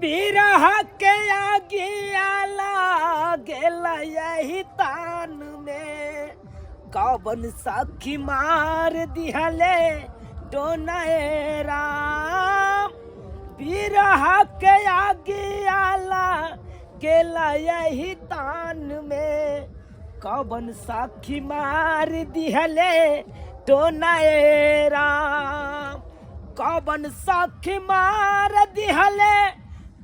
बिरह के आगिया लागेल यही तान में, कवन सखी मार दिहले डोनाए राम। बिरह के आगिया लागेल यही तान में, कवन सखी मार दिहले डोनाए राम। कवन सखी मार दिहले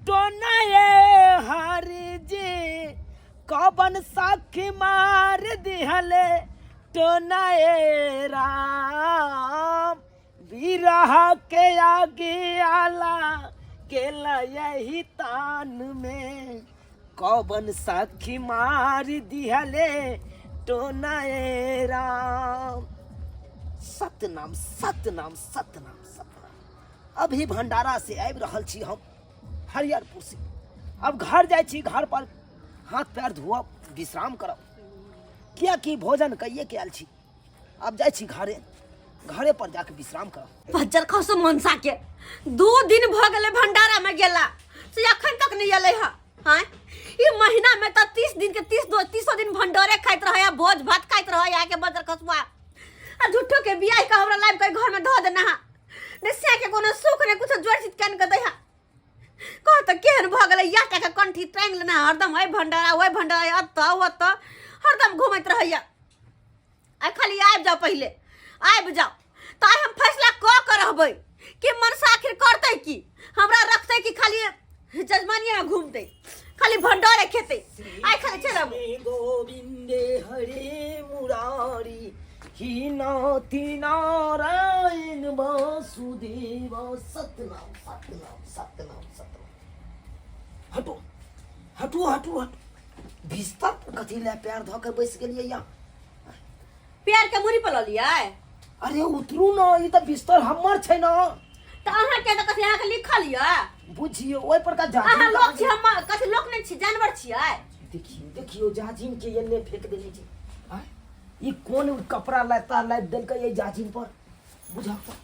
टोनाए हरि जी, कवन सखी मार दिहले टोनाए राम। बिरह के आगे आला गेला यही तान में, कवन सखी मार दिहले टोनाए राम। सतनाम सतनाम सतनाम सतनाम। अभी भंडारा से आबि रहल छी हम हरिहरपुर से, अब घर जाइ छी, घर पर हाथ पैर धोअब, विश्राम करब, कियाकि भोजन कइए के आयल छी। अब जाइ छी घरे, घरे पर जाके विश्राम करब। बज्जर खसो मनसा के 2 दिन भ गेलै भंडारा में गेला से अखन तक नहीं एलै हा। हाँ, ई महीना में तो 30 दिन के 30 दो तीसो दिन भंडारे खाइत रहे, भोज भात खाइत रहे आके बज्जर खसुआ। आ झूठो के बियाह के हमरा लाइब के घर में धो देना हा, ने से के कोनो सुख ने कुछ जोड़ चित कान के दै हा। कह त केहन भ गेलै या टाका कंठी टांग लेना हरदम, ओइ भंडारा ओइ भंडारा अत ओत हरदम घूमैत रहैया। आ खाली आबि जाओ, पहिले आबि जाओ तऽ आइ हम फैसला कऽ के रहबै कि मनसा आखिर करतै की, हमरा रखतै कि खाली जजमानिया में घूमतै, खाली भंडारे खेतै। आइ खाली चलि आबू। श्री गोविंदे हरे मुरारी ही नाथी नारायण वासुदेव। सतनाम सतनाम सतनाम सतनाम। हटो हटो हटो हटो, बिस्तर पर कथी ले पैर धऽ के बैस गेलियै यहाँ? पैर के मुड़ी पर लऽ लियै। अरे उतरू न, ई तऽ बिस्तर हमर छै न। तऽ अहाँ के तऽ कथी अहाँके लिखल यऽ? बुझियौ ओहि पर का जाजिम अहाँ लोक छी, हम कथी लोक नहि छी, जानवर छियै? देखियौ देखियौ, जाजिम के एन्ने फेंक देने छै। आँय? ई कोन कपड़ा लत्ता लादि देलकै एहि जाजिम पर, बुझक तऽ।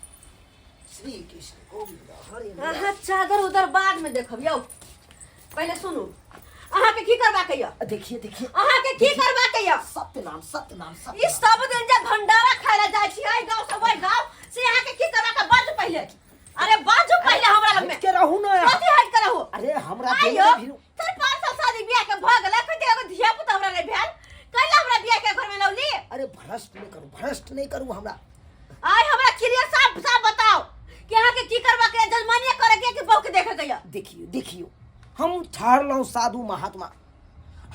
श्री कृष्ण गोविंद हरे मुरारी। अहाँ चादर उदर बाद में देखब यौ, पहिले सुनू अहाँ के की करबा के यऽ? देखिए देखिए, अहाँ के की करबा के यऽ? सत्यनाम सत्यनाम ई सत्यनाम। सब दिन जे भंडारा खाय ला जाइ छी एहि गांव से ओहि गांव से, अहाँ के की करबा के? बाजू पहिले, अरे बाजू पहिले हमरा लग में। हटि के रहू ना। कथी हट के रहू? अरे हमरा आइयो, देह में भिरू। 4-5 साल शादी बियाह के भ गेलै, अखन तक एगो धिया पुता हमरा नहि भेल, कैला हमरा बियाह के घर में लौली? अरे भ्रष्ट नहीं करू, भ्रष्ट नहीं करू हमरा। आइ हमरा क्लियर साफ साफ बताओ कि अहाँ के की करबा के, जजमानिया करे के कि बहू के देखे के यऽ? देखियो देखियो, हम ठहरलहुँ साधु महात्मा,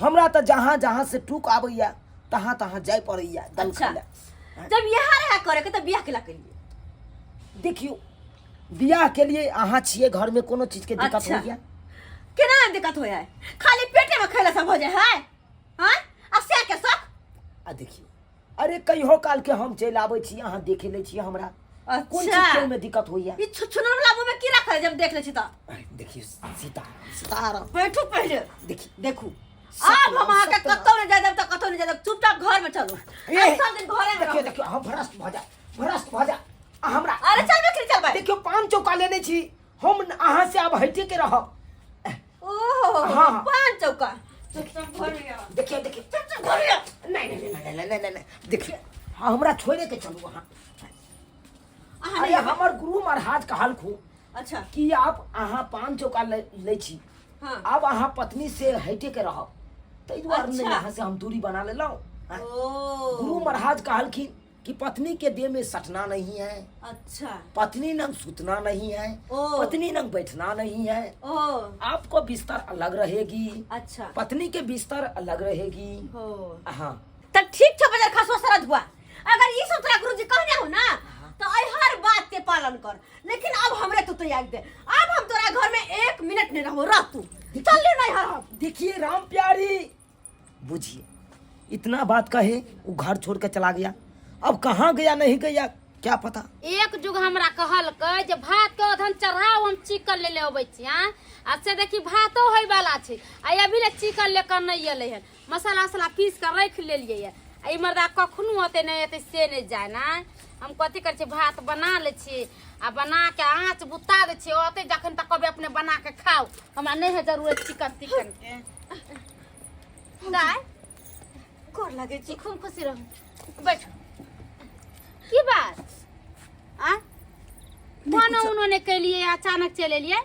हमरा तऽ जहाँ जहाँ से टूक आबैया तहाँ तहाँ जाय पड़ैया दल अच्छा। खाइ लए। जब यहाँ रहा करे के तऽ बियाह केला के लिए? देखियो बियाह के लिए अहाँ छियै घर में, कोनो चीज के दिक्कत अच्छा। होइया? केना दिक्कत होया है? खाली पेटे में खैला सब हो जाए है? हाँ? आ से के शौक? आ देखियो, अरे कहियो काल के हम चलि आबै छी, अहाँ देखे लै छी हमरा, कोन चीज अच्छा। के ओहिमे दिक्कत होइया? ई छुछुनर वाला मुंह में की राखल है जब देख ले छी तऽ? अरे, देखियो सीताराम सीताराम। बैठू पहिले। देखियो। देखू। आब हम अहाँके सत्यनाम। कतौ नहि जाय देब तऽ कतौ नहि जाय देब, चुपचाप घर में चलू। ए, आब सब दिन घरे में देखियो रहू। देखियो, हम भ्रष्ट भऽ जाय, भ्रष्ट भऽ जाय। आ हमरा अरे चलबै कि नहि चलबै? देखियो पान चौका लेने छी हम, अहाँ से आब हटे के रहब। ओहो, हाँ, हाँ। पान चौका। चुपचाप घर में आओ। देखियो देखियो, चुपचाप घर में आओ। नहीं नहीं नहीं नहीं नहीं नहीं नहीं, देखियो हाँ, हमरा छोड़े के चलू अहाँ। अहाँ अरे नहि एबै। हमर गुरु महाराज कहलखू अच्छा। कि आप अहाँ पान चौका लै छी, हाँ। आब अहाँ पत्नी से हटे के रहब, ताहि दुआरे नहि अच्छा। अहाँ से हम दूरी बना लेलहुँ। हाँ। ओ। गुरु महाराज कहलखिन कि पत्नी के देह में सटना नहीं है। अच्छा। पत्नी नंग सुतना नहीं है। ओ। पत्नी नंग बैठना नहीं है। ओ। आपको बिस्तर अलग रहेगी। अच्छा। पत्नी के बिस्तर अलग रहेगी। हो। हाँ। तो ठीक छौ बजर खसो सरद हुआ, अगर ई सब तोरा गुरुजी कहने हो ना तो आई हर बात के पालन कर, लेकिन अब हमरे तू त्याग दे, अब हम तोरा घर में 1 मिनट नहीं रहो, रह तू चल ले नहीं हर हम। देखिए राम प्यारी, बुझिए इतना बात कहे वो घर छोड़ के चला गया, अब कहाँ गया नहीं गया क्या पता। एक जुग हमरा कहलकै जे भात के अधन चढ़ाओ, हम चिकन ले ले अबै छी। आँ आ से देखी भातो होय वाला छै, आ अभी ले चिकन लेकर नहीं एलै हन, मसाला वसाला पीस के राखि लेलियै आ ई मर्दा कखनो अतै नहि अतै से नहि जाय ना। हम कथी करै छियै, भात बना लै छियै आ बना के आँच बुता दै छियै। औते जखन तक कहबै अपने बना के खाउ, हमरा नहि है जरूरत चिकन तिकन के। दाय गोर लागै छी। खूब खुशी रहू, बैठो। की बात आ फोनो उनो नहि केलियै, अचानक चलि एलियै?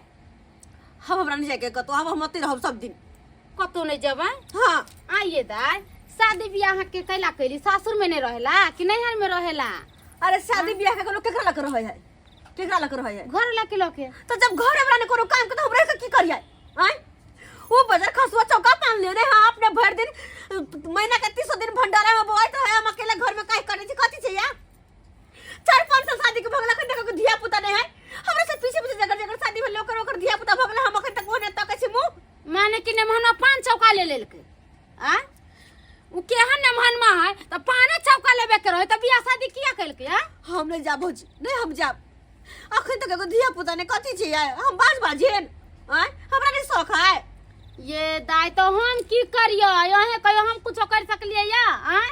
हम हमरा नहीं जाके कतौ, हम ओतै रहब सब दिन। कतौ नहि जेबै? हाँ। आइए दाय, शादी बियाह अहाँके कैला कैली? सासुर में नहीं रहेला कि नैहर में रहेला? अरे शादी बियाह के कोनो केकरा लग रहे है, केकरा लग रहे है? घर लके लके। तो जब घर वाला ने कोनो काम के तो हमरा के की करिए? आय वो बाजार खसुआ चौका पान ले रहे। हाँ, अपने भर दिन महीना के 300 दिन भंडारा में बोआई तो है, हम अकेले घर में काहे करे छी? कथी छै या 4-5 साल शादी के भगला खन देखो धिया पुता नहीं है। हमरा से पीछे पीछे जगह जगह शादी भेल ओकर ओकर धिया पुता भगला, हम अखन तक ओने तकै छी मुंह। माने कि नेमहनमा 5 चौका ले लेलकै। आ उ केहन नेमहनमा है त 5 चौका लेबे के रहे त बियाह शादी किया केलकै? आ हम नहीं जाब भौजी, नहीं हम जाब। अखन तक एगो धिया पुता ने कथी छै यार, हम बाज बाजेन। आय हमरा नहीं शौक है। ये दाई तो हम की करियो, अहें कहियो हम कुछो कर सकलिए या? आय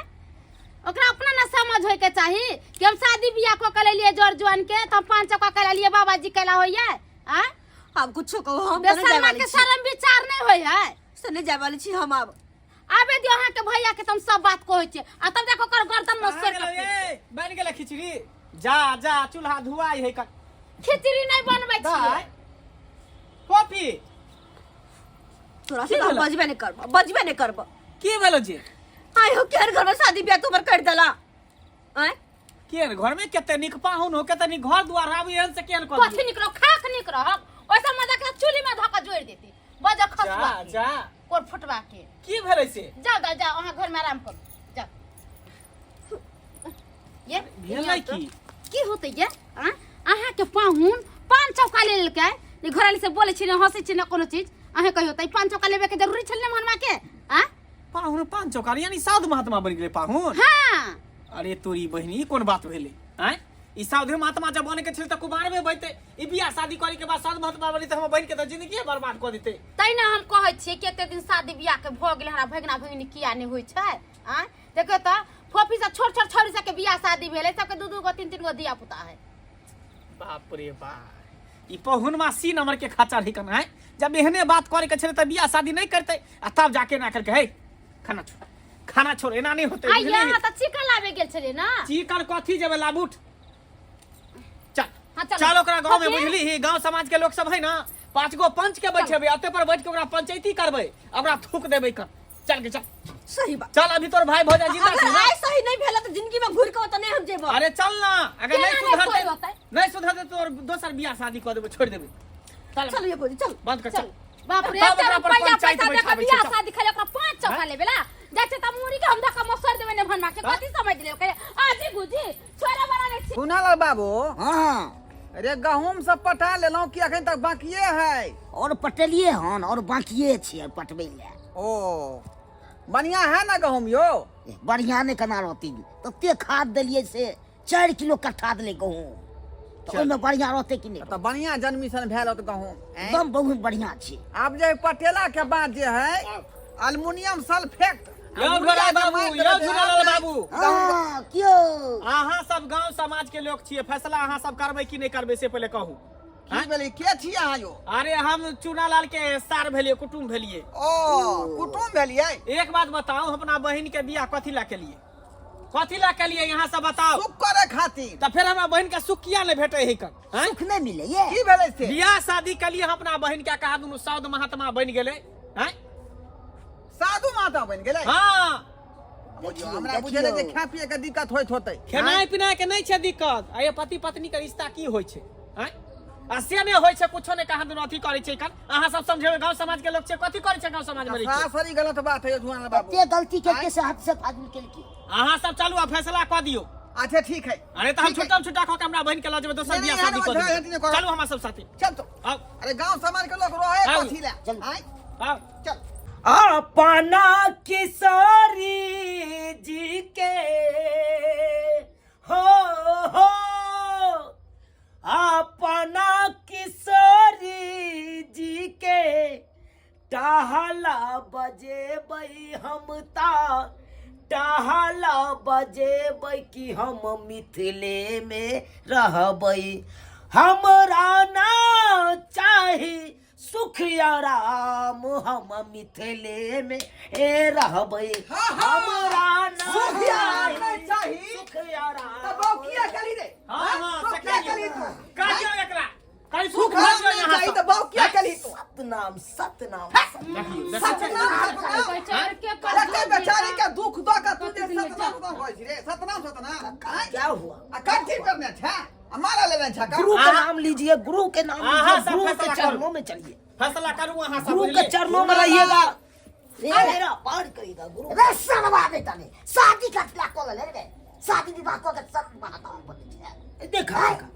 ओकरा अपना ना समझ होय के चाही कि हम शादी बियाह को कर लेलिए जोर जुआन के, त हम 5 चौका कर लेलिए बाबाजी कैला होइए? आय आब कुछो कहो हम त नहीं जाय बेशर्मा वाली के छी। शर्म विचार नहीं होय है। से नहीं जाय वाली छी हम आब। आबे दियो अहाँ के भैया के, तुम सब बात कहै छियै आ तब देखो ओकर गर्दन में कहाँ सर गेलौ के ए? बनि गेलै खिचड़ी? जा जा चूल्हा धुआई है। खिचड़ी नहीं बनबै छियै। दाय कॉफी तोरा से की तो हम भेलौ? बजबे नहीं करब, बजबे नहीं करब। की भेलो जे? आय हो केहन घर में शादी ब्याह तुमर कर देला? आय केहन घर में कते नीक पाहुन हो, कते नीक घर दुआर आबी, एहन से केहन कर कथी निक रहो, खाक निक रहो, ओइसा मजा के चूल्ही में धऽ के जोड़ि देती बज खसुआ जा के जा कोर फुटवा के। की भेलै से? जाओ दादा जाओ, अहाँ घर में आराम करू जाओ। ये भेलै की? की होतै ये? आँ अहाँ के पाहुन 5 चौका ले लेलकै, ने घरवाली से बोलै छी ने हंसै छी ने कोनो चीज। अहाँ कहियो त 5 चौका लेबे के जरूरी छल ने मनमा के? आँ पाहुन 5 चौका यानी साधु महात्मा बनि गेलै पाहुन। हाँ। अरे तोरी बहिनी, ई कोन बात भेलै? आँय ई साधु महात्मा जब बने के छलै त कुमार में बैते, ई बियाह शादी करे के बाद साधु महात्मा बनी त हमर बहिन के त जिंदगी बर्बाद क देते। तै ने हम कहै छियै कि एते दिन शादी बियाह के भऽ गेलै, हमरा भगना भगिनी किया नहि होइ छै? आँय देखियौ त फोफी सब छोट छोट छौरी सबके बियाह शादी भेलै, सबके 2-2 गो 3-3 गो धिया पुता है। बाप रे बाप, ई पहुनमा सी नंबर के खाचा रही कन है। जब एहने बात करे के छलै त बियाह शादी नहीं करते आ तब जाके ना करके हे खाना छोड़, खाना छोड़, एना नहीं होते। आ बुझलिही? यहाँ त चिकन लाबे गेल छलियै ना। चिकन कथी जेबै लाबू उठ। चल। हाँ, चल। चल ओकरा गांव में कथी? बुझली ही गांव समाज के लोग सब है ना, 5 गो पंच के बैठेबै, अते पर बैठ के ओकरा पंचायती करबै, ओकरा थूक देबै कर। चल के चल। सही बात। चल अभी तोर भाई भौजा जिंदा अगर छै ना। आय सही नहीं भेला तो जिंदगी में घुर के ओतऽ नहीं हम जेबो। अरे चल ना, अगर केना नहीं नहि सुधरतै, कोइ होतै? नहीं सुधरतै तोर दोसर बियाह शादी कऽ देबै, छोड़ि देबै। चल। चल ये भौजी चल। बंद कर चल। बाप रे, तब एते ओकरा पर रुपैया पंचायत पैसा दे के बैठाबै छै, बियाह चल। शादी खाली ओकरा 5 चौका हैं? लेबे ला जाइ छै त मुड़ी के हम धक्का मसर देबै ने भनमा के। हैं? कथी समझ लेलकै? आजी गुजी छोरा बड़ा ने छी। सुनल बाबू? हाँ। अरे गहूम सब पटा लेलहुँ कि अखन तक बाकिए है? और पटेलिए हन और बाकिए छै पटबै लए। ओ बढ़िया है ना गहूम यो? बढ़िया नहीं केना रहती, तते खाद देलिए से 4 किलो कट्ठा देले गहूम, तऽ ओहिमे बढ़िया रहतै कि नहि? तऽ बढ़िया जनमिशन भेल होत गहूम, ऐं? एकदम बहुत बढ़िया छै। आब जे पटेला के बाद जे है अल्मुनियम सल्फेट। यौ ढोला बाबू, यौ झूलालाल बाबू। हाँ, क्यों? अहाँ सब गांव समाज के लोग छियै, फैसला अहाँ सब करबै कि नहि करबै से पहिले कहू। की भेलै, के छी अहाँ यो? अरे हम चूनालाल के सार भेलियै, कुटुम भेलियै। ओ कुटुम भेलियै। एक बात बताउ, हम अपना बहिन के बियाह कथी ला केलियै? कथी ला केलियै यहाँ सब बताउ? सुख करे खातिर। तऽ फेर हमरा बहिन के सुख किया नहि भेटै है कन? हैं? सुख नहि मिले ये। की भेलै से? बियाह शादी केलियै हम अपना बहिन के, कहा दुनू साधु महात्मा बनि गेलै। हैं? साधु माता बनि गेलै? हाँ। बुझियौ, हमरा बुझेलै जे खाय पिए के दिक्कत होइत होतै। खेनाइ पिनाइ के नहि छै दिक्कत। आ ये पति पत्नी के रिश्ता की होइ छै? हैं? आ से नहि होइ छै कुछो नहि, कहाँ दुनू अथी करै छै कन। अहाँ सब समझेबै, गांव समाज के लोग छै, कथी करै छै गांव समाज में रहि के? सरासरी गलत बात है जुआन बाबू। कते गलती केलकै से हद से फाजुल केलकै। अहाँ सब चलू आ फैसला कऽ दियौ। अच्छा ठीक है। अरे तऽ हम ठीक है। छुट्टा छुट्टा कऽ के हमरा बहिन के लऽ जेबै, दोसर नहीं, बियाह नहीं, शादी कऽ नहीं, देबै। नहीं, नहीं, चलू हमरा सब साथे। चल तो। आउ। अरे गांव समाज के लोग रहे आउ। कथी ला? चल। आय। आउ। चल। अपना किशोरी जी के हो हो, अपना किशोरी जी के टहला बजेबै हम ता टहला बजेबै कि हम मिथिले मे रहबै। हमरा ना चाही सुख आराम, हम मिथिले मे ए रहबै। हमरा ना सुख आराम नहीं चाही। सुख आराम तऽ बाउ किया केली रे? हाँ, हाँ, बाउ से किया कहियौ। केली तू? कहियौ एकरा कहीं सुख सुख आराम भऽ नहीं यहाँ चाही सब। तऽ बाउ किया केली तू? सतनाम सतनाम। देखियौ, देखियौ। सतनाम सतनाम। चढ़ के पर कते बेचारी के दुख दऽ के तू जे कते दिन में सतनाम सतनाम कहै छी रे? सतनाम सतनाम। आँय? क्या हुआ? आ कंठी करने छै आ माला लेने छै का? गुरु के आहा। नाम लीजिए, गुरु के नाम आहा, लीजिए, सब गुरु के फैसला करू। चरणों में चलिए, फैसला करू अहाँ सब। गुरु के बुझलियै? चरणों में रहिएगा, मेरा पार करेगा गुरु। रे सरवा नहीं तने शादी का खिला को ले रे, शादी विवाह को के सब महात्मा बने छै। देखा देखा।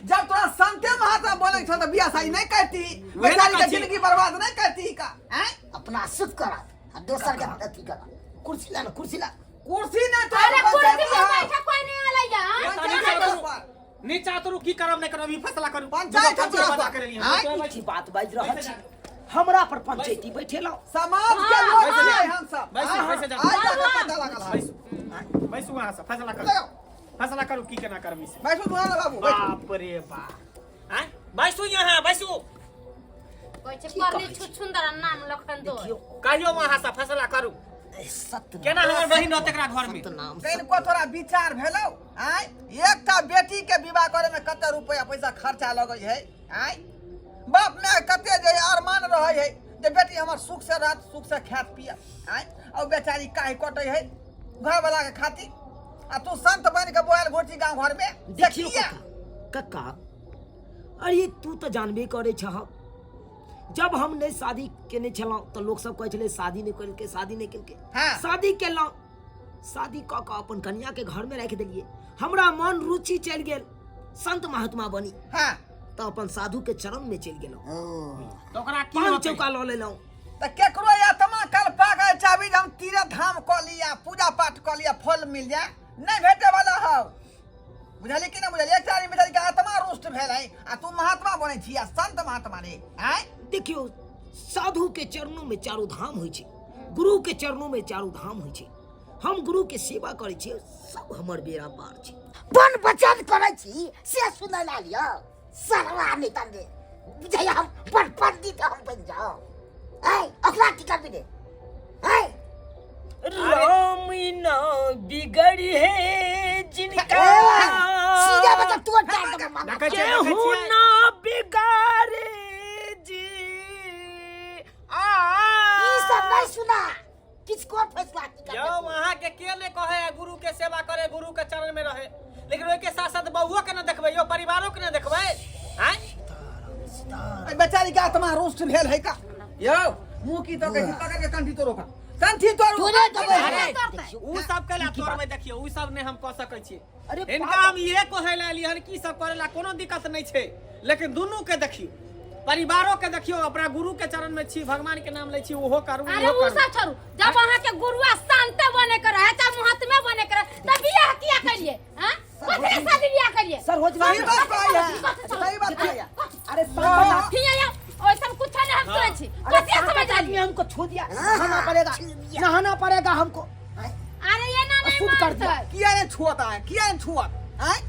जब तोरा संते महात्मा बोले छौ तऽ बियाह शादी नहीं करती, वही ना बेचारी के कहै छी। जिंदगी बर्बाद नहीं करती का? आँय? अपना सुख करा आ दोसर के अथी करा। कुर्सी ला ना, कुर्सी ला। कुर्सी नहीं तो अरे कुर्सी पंचायत पर में बैठा कोई नहीं आला यहाँ। नीचा उतरू, नीचा उतरू, की करब नहीं करब ई फैसला करू। पंचायत पंचायत हम बता के लिए। आँय? की बात बाजि रहल छी, हमरा पर पंचायती बैठेलहुँ? समाज के लोग छियै हम सब। बैसू, बैसू, जाउ। आइ जाके पता लागल हन। बैसू बैसू अहाँ सब, फैसला करू। लगाउ। फैसला करू की केना करब ई से। बैसू तू ना बाबू, बैसू। बाप रे बाप, आँय बैसू यहाँ बैसू। कहै छै करनी छुछुंदर नाम लखन दो। देखियौ, कहियौ अहाँ सब फैसला करू। ए, सतनाम केना हमर बहिन रहत एकरा घर में? सतनाम। तनिको तोरा विचार भेलौ? आँय, एकटा बेटी के विवाह करे में कते रुपया पैसा खर्चा लगै है? आँय, बाप माय कते जे अरमान रहै है जे बेटी हमर सुख से रहत, सुख से खायत पियत। आँय, और बेचारी काहे कटै है घर वाला के खातिर, आ तू संत बन के बोआल घोटी गांव घर में से देखियौ किया? कक्का, कक्का अरे तू तऽ जानबे करै छह, जब हम नहि शादी केने छलहुँ तऽ लोक सब कहै छलै शादी नहि केलकै, शादी नहि केलकै। हाँ। शादी केलहुँ, शादी कऽ कऽ अपन कनिया के घर में राखि देलियै। हमरा मन रुचि चलि गेल संत महात्मा बनी। हाँ। तऽ अपन साधु के चरण में चलि गेलहुँ। तऽ ओकरा की पान होतै? चौका लऽ लेलहुँ। तऽ केकरो आत्मा कल्पा के चाहबी जे हम तीर्थ धाम कऽ लिअ, पूजा पाठ कऽ लिअ, फल मिल जाए, नहि भेटे वाला हौ। बुझलियै कि नहि बुझलियै? एकटा आदमी बेचारी के आत्मा रुष्ट भेल है आ तू महात्मा बनै छी आ संत महात्मा रे। आँय? देखियौ, साधु के चरणों में चारू धाम होइ छै, गुरु के चरणों में चारू धाम होइ छै। हम गुरु के सेवा करै छियै, सब हमर बेड़ा पार छै। बन बचन करै छी से सुनै ला लिअ सरवा नहीं तने बुझाइया हम बड़ पंडित हम बन जाओ। ऐ ओकरा की करबी रे? ऐ राम ना बिगड़ी है जिनका, सीधा बता तू टाइम दे मामा। देखै छियै, देखै केहू छियै। ना बिगाड़े जी। आ ई सब नहीं सुना, किछ कोन फैसला की करबे? यौ अहाँ के के ने कहे है गुरु के सेवा करे, गुरु के चरण में रहे, लेकिन ओहि के साथ साथ बहुओ के न देखबै यौ, परिवारो के न देखबै? आँय? एहि बेचारी के आत्मा रुष्ट भेल है का यौ? मुँह की तो कहै छी, पकड़ के कंठी तोड़ो का, कंठी तोड़ो। तोड़े देबै। अरे, देखियौ, उ सब केला तोड़बै? देखियौ, उ सब नहि हम कऽ सकै छी। अरे हिनका बाबा। हम इहे कहै लए एलियै हन कि सब करै ला कोनो दिक्कत नहि छै, लेकिन दुनू के देखियौ, परिवारो के देखियौ। अपना गुरु के चरण में छी, भगवान के नाम लै छी, ओहो करू। अरे ओहो उ करू। सब छोड़ू, जब अहाँ के गुरुआ शांते बने के रहे चाहे महात्मे बने के रहे त बियाह किया करिए? हां, कथी के शादी बियाह करिए? सर हो सही बात कहै है, सही बात कहै है। अरे सात हिया या ओइसन कुछ नहीं हम सुनै छी। कथी समझ आदमी आलिए? हमको छू दिया, नहाना पड़ेगा, नहाना पड़ेगा हमको। अरे ये ना नहीं अशुद्ध कर दिया। मानतै। किया नहीं छुअत आए? किया नहीं छुअत आए?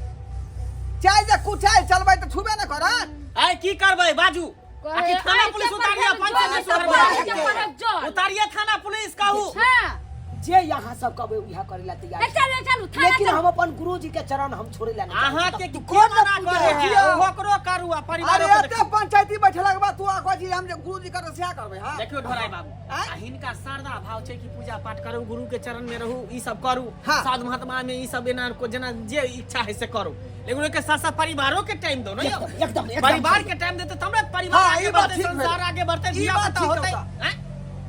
चाहे जे कुचाय चलबै तऽ छुबे ने करत। आइ की करबै बाजू? कहे, आखिर थाना आइ पुलिस के उतारिए, पढ़ल पंचायत जोर, में के सुधार पढ़ल जोर। उतारिए थाना पुलिस कहू। हाँ। जे यहाँ सब कहबै उहे करे ला तैयार ए, छी। चलू चलू थाना लेकिन चलू। हम अपन गुरु जी के चरण हम छोड़े ला नहीं अहाँ चाहै के छी। की कोन मना पूजा करे है? किया? ओकरो करू आ परिवारो अरे के एते देखियौ। पंचायती बैठला के बाद तू आ कहै छी हम जे गुरुजी करबै सएह करबै? हां, देखियौ ढोराई बाबू, आँय? आ हिनका शारदा भाव छै कि पूजा पाठ करू, गुरु के चरण में रहू, ई सब करू। हाँ। साधु महात्मा में ई सब एना को जेना जे इच्छा है से करू, लेकिन ओहिके साथ साथ परिवारो के टाइम दो ने यौ। एकदम, एकदम, एकदम। परिवार के टाइम देते तब ने परिवार हाँ, आगे ई बात बढ़ते, ठीक भेल। संसार आगे बढ़ते, ई धिया बात पुता ठीक होते। होता। आँय?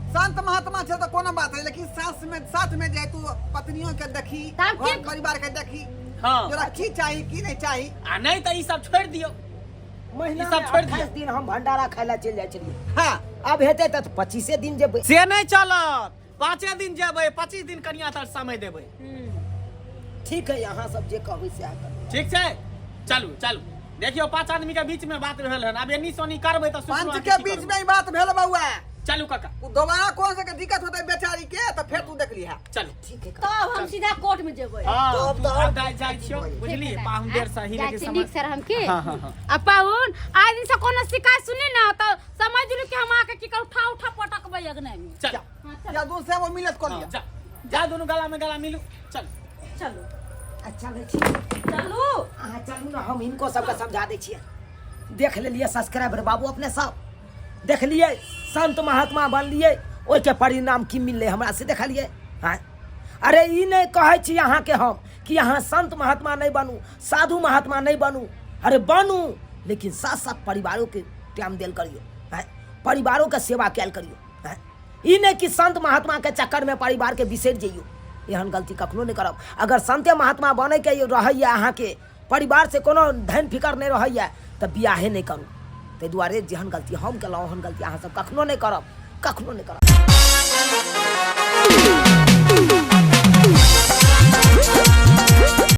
संत महात्मा छै तऽ कोनो बात है, लेकिन सास में साथ में जे तू पत्नियों के देखी, तब घर की- परिवार के देखी। हाँ। जरा की चाही की नहीं चाही। आ नहीं तऽ ई सब छोड़ि दियौ। महीना ई सब में छोड़ि दियौ। 28 दिन हम भंडारा खाय ला चलि जाइ छलियै। हाँ। आब हेतै तऽ 25 दिन जेबै। से नहि चलत, 5 दिन जेबै, 25 दिन कनिया तर समय देबै। ठीक है, यहाँ सब जे कहबै सएह करबै। ठीक छै, चलू चलू। देखियौ, 5 आदमी के बीच में बात भेल हन, आब एनी सोनी करबै तऽ पंच के बीच में ई बात भेल बौआ। चलू काका। ओ दोबारा कोन से के दिक्कत होतै बेचारी के तऽ फेर तू देख लिहा। चलू। ठीक है। तब हम सीधा कोर्ट में जेबै। हाँ, तब तू तऽ आब जाइ जाइ छियौ, बुझली? पाहुन देर से ही जाइ लेकिन छी, समझ नीक से रहम की। हाँ, हाँ, हाँ। आ पाहुन, आइ दिन से कोनो शिकायत सुनी ना तऽ समझ लू कि हम आके की करू, उठा उठा पटकबै अगने में। चल। या दूर से वो मिलत कऽ हाँ, लिअ। जा जा, दोनों गला में गला मिलू, चल। चलू। आ चलै छी। चलू। अहाँ चलू ने, हम हिनको सबके समझा दै छियै। देख लेलियै सब्सक्राइबर बाबू, अपने सब देखलियै, संत महात्मा बनलियै, ओहिके परिणाम की मिललै हमरा से देखलियै। आँय, अरे ई नहि कहै छी अहाँके हम कि अहाँ संत महात्मा नहि बनू, साधु महात्मा नहि बनू। अरे बनू, लेकिन साथ साथ परिवारोके टाइम देल करियौ। आँय, परिवारोके सेवा कयल करियौ। आँय, ई नहि कि संत महात्माके चक्करमे परिवारके बिसरि जइयौ। एहन गलती कखनो नहि करब। अगर संते महात्मा बनैके रहैए, अहाँके परिवार से कोनो धन फिकर नहि रहैए, तऽ बियाहे नहि करू। ताहि दुआरे जेहन गलती हम केलहुँ, ओहन गलती अहाँ सब कखनो नहि करब, कखनो नहि करब।